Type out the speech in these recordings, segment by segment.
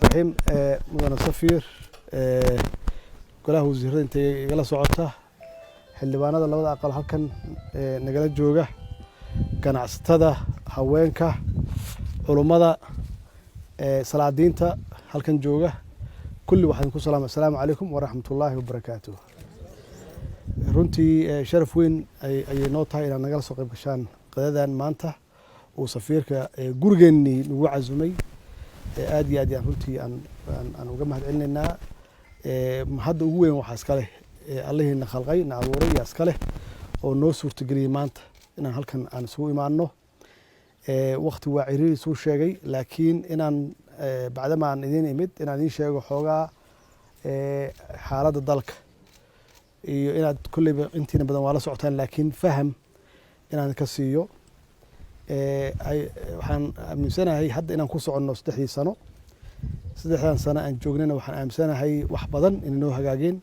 Raxiim. Mudane safiir, golaha wasiirada inta igala socota, xildhibaanada labada aqal halkan nagala jooga, ganacsatada, haweenka, culummada, salaadiinta halkan jooga, kulli waxaan ku salaamay assalaamu calaykum waraxmat ullaahi wabarakaatuh. Runtii sharaf weyn ayay noo tahay inaad nagala soo qayb gashaan qadadan maanta uu safiirka gurigeennii nagu casumay. Aad iyo aad yaan runtii aan uga mahad celinaynaa. Hadda ugu weyn waxaa iska leh Allihiina khalqay, na abuuray, yaa iska leh oo noo suurtageliyey maanta inaan halkan aan isugu imaano. Wakti waa ciriiri suu sheegay, laakiin inaan bacdama aan idiin imid inaan idiin sheego xoogaa xaaladda dalka iyo inaad kolleyba intiina badan waa la socotaan, laakiin faham inaan ka siiyo. Waxaan aaminsanahay hadda inaan ku soconno 3dii sano. 3dan sano aan joognayna waxaan aaminsanahay wax badan inay noo hagaageen,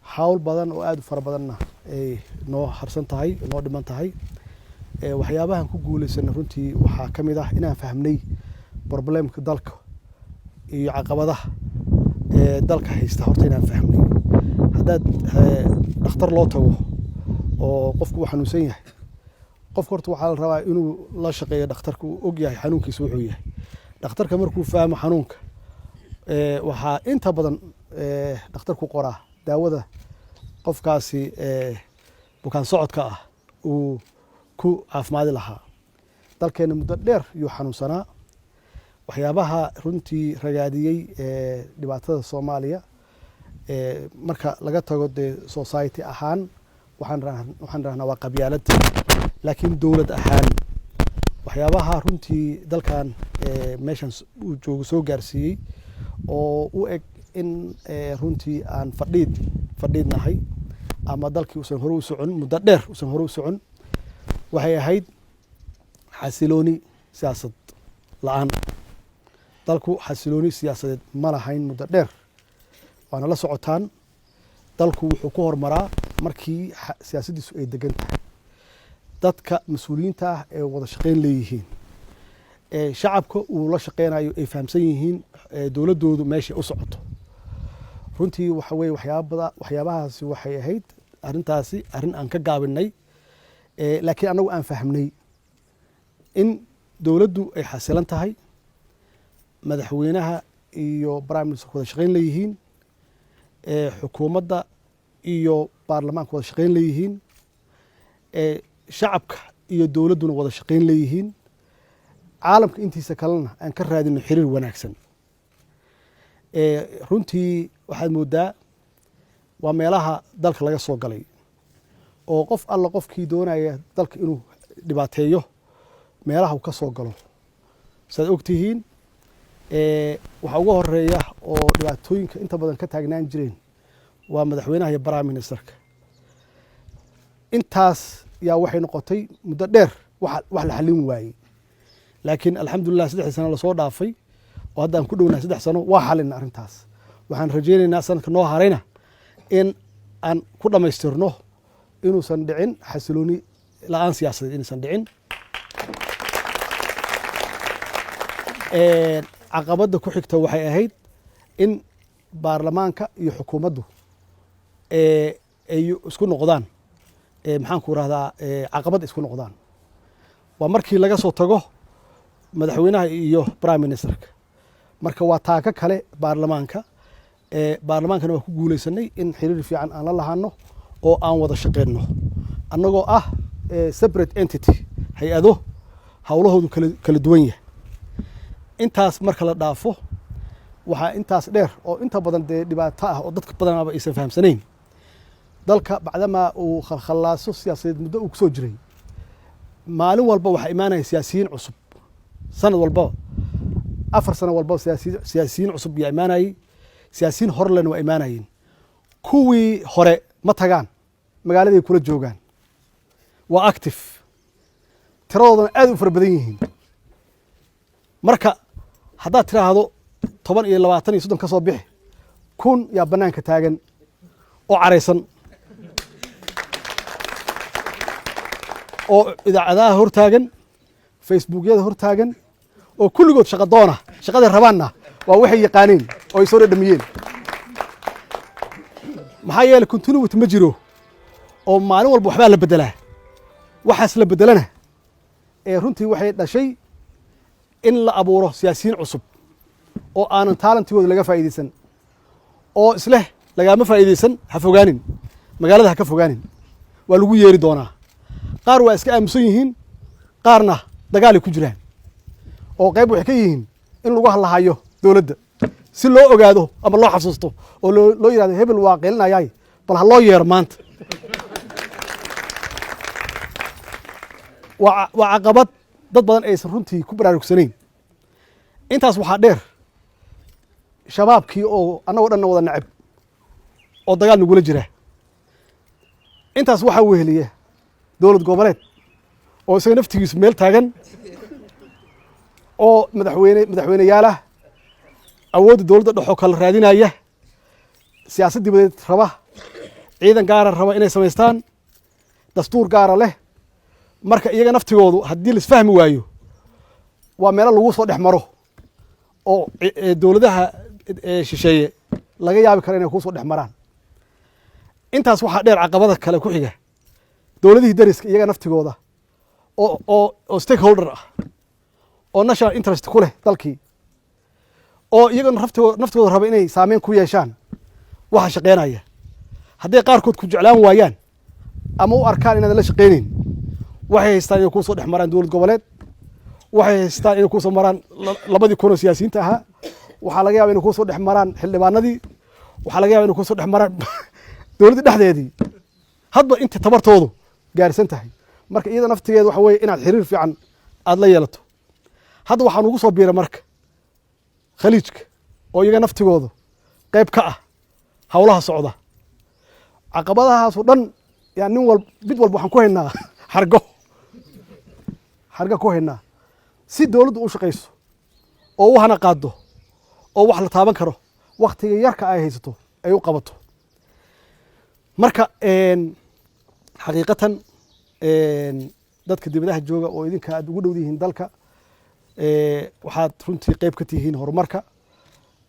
hawl badan oo aada u fara badanna ay noo harsan tahay, noo dhiman tahay. Waxyaabahan ku guuleysanay runtii waxaa ka mid ah inaan fahmnay problemka dalka iyo caqabadaha ee dalka haysta. Horta inaan fahmnay, haddaad dhakhtar loo tago oo qofku uu xanuunsan yahay, qofka horta waxaa la rabaa inuu la shaqeeyo dhakhtarka, uu og yahay xanuunkiisa wuxuu yahay. Dhakhtarka markuu fahmo xanuunka, waxaa inta badan dhakhtarku qoraa daawada qofkaasi bukaan socodka ah uu ku caafimaadi lahaa. Dalkeena muddo dheer yuu xanuunsanaa. Waxyaabaha runtii ragaadiyey dhibaatada Soomaaliya, marka laga tago dee society ahaan waxaan rahnaa waa qabyaalad, laakiin dowlad ahaan waxyaabaha runtii dalkan meeshan uu joogo soo gaarsiiyey oo u eg in runtii aan fadhiid fadhiidnahay ama dalkii uusan hore u socon, muddo dheer uusan hore u socon, waxay ahayd xasilooni siyaasad la-aan. Dalku xasilooni siyaasadeed ma lahayn muddo dheer, waana la socotaan. Dalku wuxuu ku horumaraa markii siyaasaddiisu ay degan tahay, dadka mas-uuliyiinta ah ee wada shaqeyn leeyihiin, shacabka uu la shaqeynayo ay fahamsan yihiin dowladdoodu meeshay u socoto. Runtii waxa weye waxyaabada waxyaabahaasi waxay ahayd arrintaasi arrin aan ka gaabinay, laakiin annagu aan fahmnay in dowladdu ay xasilan tahay, madaxweynaha iyo prime minister wada shaqeyn leeyihiin, xukuumadda iyo baarlamaanka wada shaqeyn leeyihiin, shacabka iyo dowladduna wada shaqeyn leeyihiin, caalamka intiisa kalena aan ka raadino xiriir wanaagsan. Runtii waxaad moodaa waa meelaha dalka laga soo galay oo qof alla qofkii doonaya dalka inuu dhibaateeyo meelaha uu ka soo galo. Saad ogtihiin, waxaa uga horeeya oo dhibaatooyinka inta badan ka taagnaan jireen waa madaxweynaha iyo prime ministerka. Intaas yaa waxay noqotay muddo dheer wax la xalin waayey, laakiin alxamdulilah 3dii sano lasoo dhaafay oo hadda aan ku dhownahay 3 sano waa xalina arrintaas. Waxaan rajaynaynaa sanadka noo harayna in aan ku dhammaystirno inuusan dhicin xasilooni la-aan siyaasadeed inaysan dhicin. Caqabadda ku xigta waxay ahayd in baarlamaanka iyo xukuumaddu ay isku noqdaan, maxaan ku rahdaa, caqabad isku noqdaan. Waa markii laga soo tago madaxweynaha iyo prime ministerka. Marka waa taako kale baarlamaanka. Baarlamaankana waa ku guuleysanay in xiriir fiican aan la lahaano oo aan wada shaqeyno, annagoo ah separate entity, hay-ado howlahoodu kala duwan yahay. Intaas marka la dhaafo, waxaa intaas dheer oo inta badan dee dhibaato ah oo dadka badanaaba aysan fahamsanayn: dalka bacdamaa uu khalkhalaaso siyaasadeed muddo uu kusoo jiray, maalin walba waxaa imaanaya siyaasiyiin cusub. Sanad walbaba, 4 sano walbaba siyaasiyiin cusub yaa imaanayey, siyaasiyiin horlena waa imaanayeen. Kuwii hore ma tagaan, magaaladay kula joogaan, waa active, tiradoodana aad u fara badan yihiin. Marka haddaad tiraahdo 10 iyo 20 iyo 30 ka soo bixi, 1000 yaa bannaanka taagan oo caraysan oo idaacadaha hor taagan, facebookyada hor taagan, oo kulligood shaqa doona, shaqaday rabaanna Waa waxay yaqaaneen oo ay soo dhadhamiyeen. Maxaa yeelay, continuity ma jiro oo maalin walba waxbaa la beddelaa. Waxaas la beddelana ee runtii waxay dhashay in la abuuro siyaasiyiin cusub oo aanan talentigooda laga faa'iidaysan, oo isleh lagaama faa'iidaysan, ha fogaanin magaalada, ha ka fogaanin, waa lagu yeeri doonaa. Qaar waa iska aamusan yihiin, qaarna dagaalay ku jiraan, oo qayb waxay ka yihiin in lagu hadlahayo dowladda si loo ogaado ama loo xasuusto oo loo yidhahdo, "Hebel waa qeylinayaay, bal ha loo yeero maanta." Waa caqabad dad badan aysan runtii ku baraarugsanayn. Intaas waxaa dheer Shabaabkii oo annagoo dhanna wada neceb oo dagaal nagula jira. Intaas waxaa weheliya dowlad goboleed oo isaga naftigiisu meel taagan oo madaxweyneyaalah, awoodda dowladda dhexoo kala raadinaya, siyaasad dibadeed raba, ciidan gaara raba inay samaystaan, dastuur gaara leh. Marka iyaga naftigoodu haddii la isfahmi waayo, waa meelo lagu soo dhex maro oo dowladaha shisheeye laga yaabi karo inay kusoo dhex maraan. Intaas waxaa dheer caqabada kale ku xiga, dowladihii dariska iyaga naftigooda oo stakeholder ah oo national interest ku leh dalkii, oo iyagana naftigooda raba inay saameyn ku yeeshaan waxa shaqeynaya. Hadday qaarkood ku jeclaan waayaan ama u arkaan inaadan la shaqeyneyn, waxay haystaan inay kusoo dhex maraan dowlad goboleed, waxay haystaan inay kusoo maraan 2,000 oo siyaasiyiinta ahaa, waxaa laga yaba inay kusoo dhex maraan xildhibaanadii, waxaa laga yaba inay kusoo dhex maraan dowladda dhexdeedii, hadba inta tabartoodu gaarsan tahay. Marka iyada naftigeeda waxa weeye inaad xiriir fiican aada la yeelato. Hadda waxaan ugu soo biiray marka Khaliijka oo iyaga naftigoodu qayb ka ah howlaha socda. Caqabadahaasoo dhan yaa nin wal mid walba waxaan ku haynaa xargo, xargo ku haynaa si dowladdu u shaqayso oo u hana qaado oo wax la taaban karo waktiga yarka ay haysato ay u qabato. Marka xaqiiqatan, dadka dibadaha jooga oo idinka aad ugu dhow yihiin dalka, waxaad runtii qayb ka tihiin horumarka.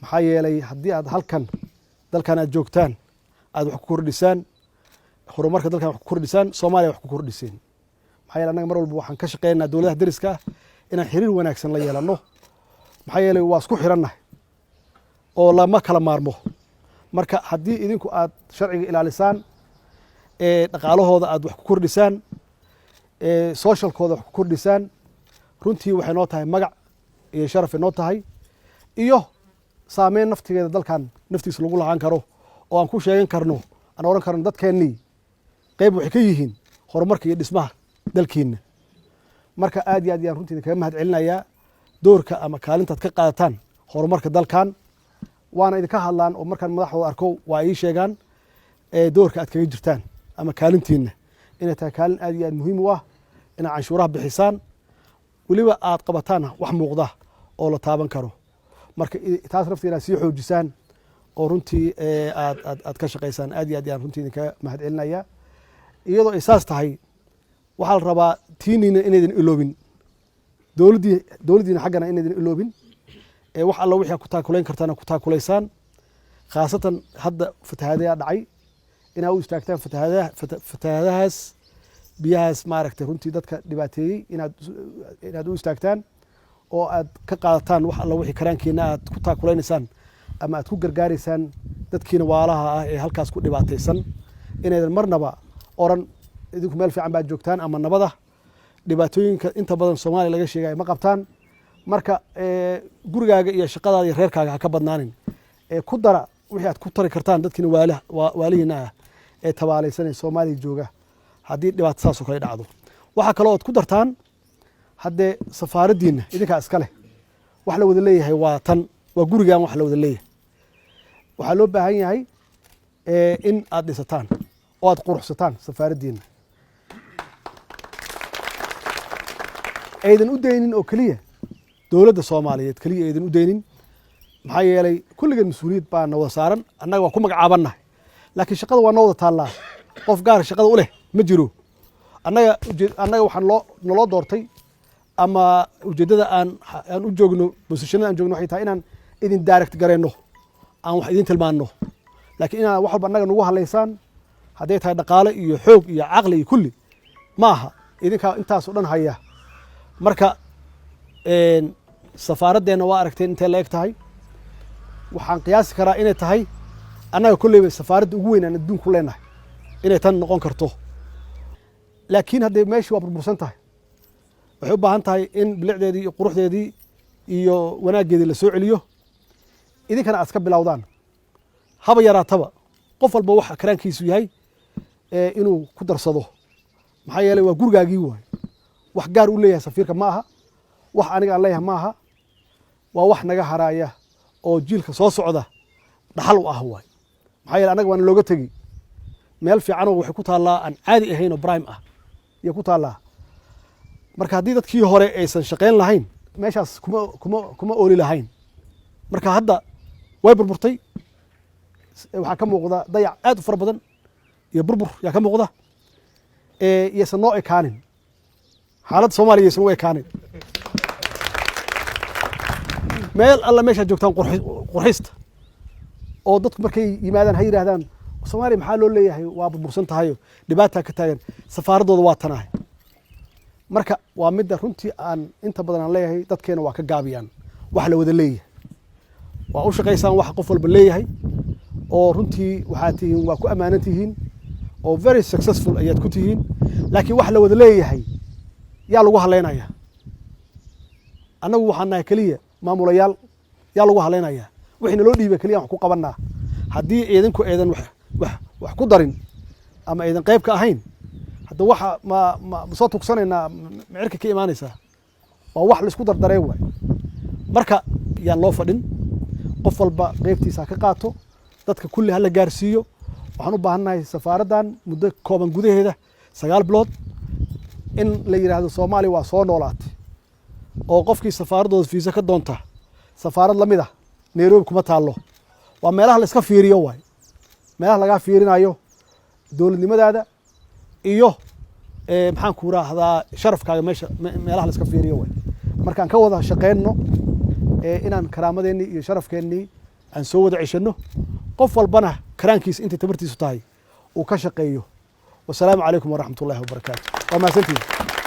Maxaa yeelay, haddii aad halkan dalkan aad joogtaan aad wax ku kordhisaan horumarka dalkan, wax ku kordhisaan Soomaaliya, wax ku kordhiseen. Maxaa yeelay, annaga mar walba waxaan ka shaqeynaa dowladaha deriska ah inaan xiriir wanaagsan la yeelanno. Maxaa yeelay, waa isku xirannahay oo lama kala maarmo. Marka haddii idinku aad sharciga ilaalisaan, dhaqaalahooda aad wax ku kordhisaan, socialkooda wax ku kordhisaan, runtii waxay noo tahay magac iyo sharafay noo tahay iyo saameyn naftigeeda dalkan naftiisa lagu lahaan karo oo aan ku sheegan karno, aan oran karno, dadkeennii qayb waxay ka yihiin horumarka iyo dhismaha dalkiina. Marka aad iyo aad yaan runtii idinkaga mahad celinayaa doorka ama kaalintaad ka qaadataan horumarka dalkan. Waana idinka hadlaan oo markaan madaxdooda arko waa ii sheegaan doorka aad kaga jirtaan ama kaalintiina inay tahay kaalin aad iyo aad muhiim u ah, inaad canshuuraha bixisaan, weliba aad qabataan wax muuqda oo la taaban karo. Marka taas nafti inaad sii xoojisaan oo runtii aad ka shaqaysaan, aad iyo aad yaan runtii idinkaga mahad celinayaa. Iyadoo ay saas tahay, waxaa la rabaa tiiniina inaydan iloobin, dowladdiina xaggana inaydan iloobin, wax alla wixii aad ku taakulayn kartaan ku taakulaysaan. Khaasatan hadda fatahaadayaa dhacay, inaa u istaagtaan fatahaadahaas, biyahaas maaragtay runtii dadka dhibaateeyey, inaad u istaagtaan oo aad ka qaadataan wax alla wixii karaankiina aad ku taakulaynaysaan ama aad ku gargaaraysaan dadkiina waalaha ah ee halkaas ku dhibaataysan. Inaydan marnaba oran idinku meel fiican baad joogtaan ama nabada, dhibaatooyinka inta badan Soomaaliya laga sheegayo ma qabtaan. Marka gurigaaga iyo shaqadaada iyo reerkaaga ha ka badnaanin, ee ku dara wixii aad ku tari kartaan dadkiina waalihiina ah ee tabaalaysanee Soomaaliya jooga haddii dhibaato saas oo kale dhacdo. Waxaa kaloo ood ku dartaan, haddee safaaraddiinna idinkaa iska leh, wax la wada leeyahay waa tan, waa gurigan wax la wada leeyahay. Waxaa loo baahan yahay in aad dhisataan oo aad quruxsataan safaaraddiinna, aydan u daynin oo keliya dowladda Soomaaliyeed keliya aydan u daynin. Maxaa yeelay, kulligeen mas-uuliyad baa na wada saaran. Annaga waa ku magacaabannahay, laakiin shaqada waa noo wada taallaa. Qof gaar shaqada u leh ma jiro. Annaga waxaan loo naloo doortay ama ujeeddada aan u joogno, positionada aan joogno, waxay tahay inaan Idin direct garayno, aan wax idin tilmaanno, laakiin inaad wax walba annaga nagu hadlaysaan, hadday tahay dhaqaale iyo xoog iyo caqli iyo kulli, ma aha. Idinkaa intaasoo dhan haya. Marka safaaraddeenna waa aragteen intay la eg tahay. Waxaan qiyaasi karaa inay tahay annaga kolleyba safaaradda ugu weyn aan adduun ku leenahay inay tan noqon karto. Laakiin haddee meeshii waa burbursan tahay, waxay u baahan tahay in bilicdeedii iyo quruxdeedii iyo wanaaggeedii la soo celiyo. Idinkana aad iska bilowdaan, haba yaraataba, qof walba waxa karaankiisu yahay inuu ku darsado. Maxaa yeelay, waa gurigaagii waay. Wax gaar u leeyahay safiirka ma aha, wax aniga aan leeyahay ma aha. Waa wax naga haraaya oo jiilka soo socda dhaxal u ah waay. Maxaa yeeley, annaga waana looga tegi. Meel fiicanoo waxay ku taallaa aan caadi ahayn oo prime ah iyo ku taallaa. Marka haddii dadkii hore aysan shaqayn lahayn, meeshaas kuma ooli lahayn. Marka hadda way burburtay. Waxaa ka muuqda dayac aad u fara badan iyo burbur yaa ka muuqda. Yaysan noo ekaanin xaaladda Soomaaliya, yaysan u ekaanin. Meel alla meeshaad joogtaan qurxista, oo dadku markay yimaadaan ha yidhahdaan, "Soomaaliya maxaa loo leeyahay waa burbursan tahayo, dhibaataa ka taagan? Safaaradooda waa tanahay." Marka waa midda runtii aan inta badan aan leeyahay, dadkeena waa ka gaabiyaan wax la wada leeyahay. Waa u shaqaysaan wax qof walba leeyahay, oo runtii waxaad tihiin, waa ku ammaanan tihiin, oo very successful ayaad ku tihiin. Laakiin wax la wada leeyahay yaa lagu hadlaynaya? Annagu waxaan nahay keliya maamulayaal. Yaa lagu hadlaynaya? Wixii naloo dhiibay keliya wax ku qabanaa. Haddii idinku aydan wax ku darin ama aydan qayb ka ahayn, hadda waxa ma soo tugsanaynaa micirka ka imaanaysaa. Waa wax laisku dardaree waay. Marka yaan loo fadhin, qof walba qeybtiisa ha ka qaato, dadka kulli ha la gaarsiiyo. Waxaan u baahannahay safaaraddan muddo kooban gudaheeda, 9 bilood, in la yidhaahdo Soomaaliya waa soo noolaatay, oo qofkii safaaraddooda fiisa ka doonta, safaarad la mid ah Nairobi kuma taallo. Waa meelaha la iska fiiriyo waay, meelaha lagaa fiirinayo dowladnimadaada iyo maxaan ku raahdaa, sharafkaaga. Meesha meelaha la iska fiiriyo waay. Markaan ka wada shaqeyno inaan karaamadeennii iyo sharafkeennii aan soo wada ceshanno, qof walbana karaankiisa intay tabartiisu tahay uu ka shaqeeyo. Wasalaamu calaykum waraxmat ullahi wabarakaatu. Waa mahadsantihin.